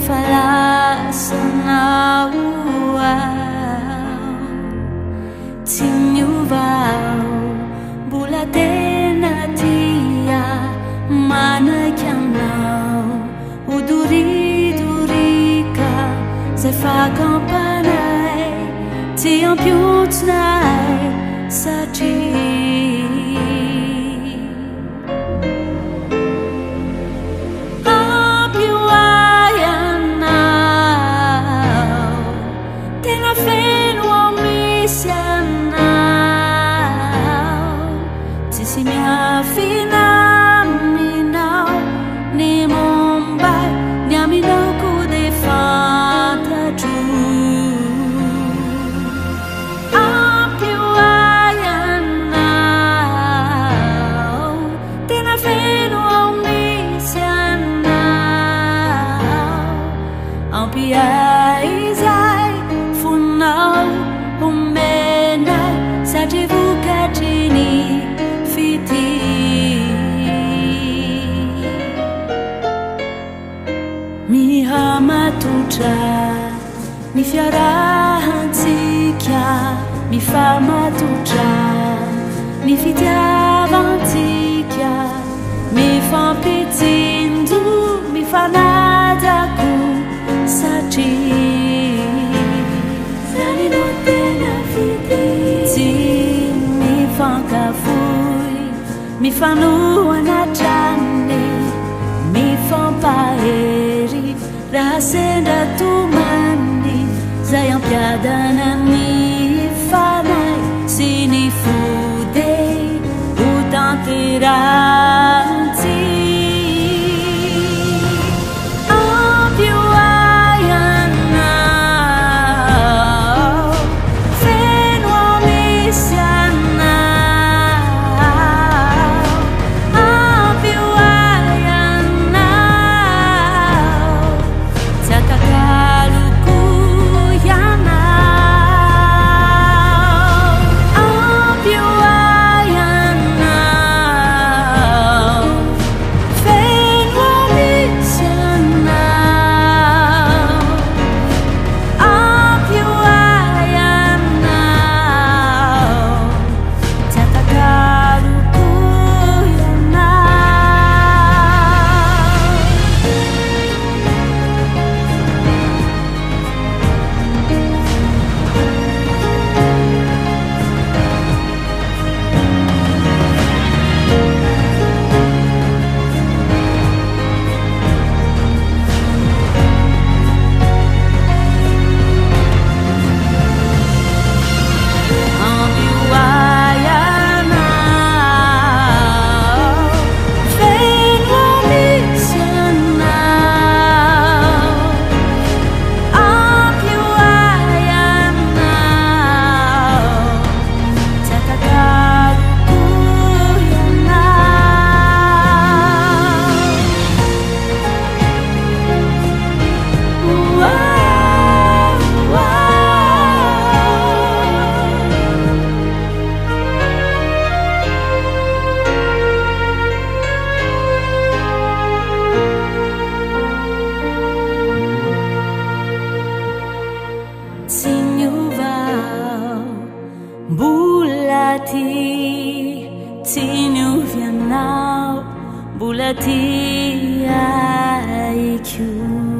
efa lasanao aho. Tsy niova aho, mbola tena tia manaiky anao ho doridorika zay fakam-panahy tsy hampiontsona ahy satria. Ampio ahy ianao, tena feno ao misy anao, tsisy miafina aminao ny momba ahy, ny aminao koa dia fantatro. Ampio ahy ianao, tena feno ao misy anao. Ampy ahy izay fonao omena satria vokatry ny fitia. Mihamatotra ny fiarahantsika, mifamatotra ny fitiavantsika, mifampitsinjo, mifanaja koa satria zany no tena fitia. Tsy mifankafoy, mifanohana hatrany, mifampahery. Raha sendra tomany zay hampiadana ny fanahy sy ny fo dia ho tanterahantsika. Ampio ahy ianao, feno ao misy anao. Ampio ahy ianao, tsy atakaloko ianao. Ampio ahy ianao, feno ao misy anao. Ampio ahy ianao. Tsy atakaloko ianao. Ampio ahy ianao, feno misy anao. Ampio ahy ianao, tsy atakaloko ianao. Tsy niova aho, mbola tia, tsy niova ianao, mbola tia ahy koa.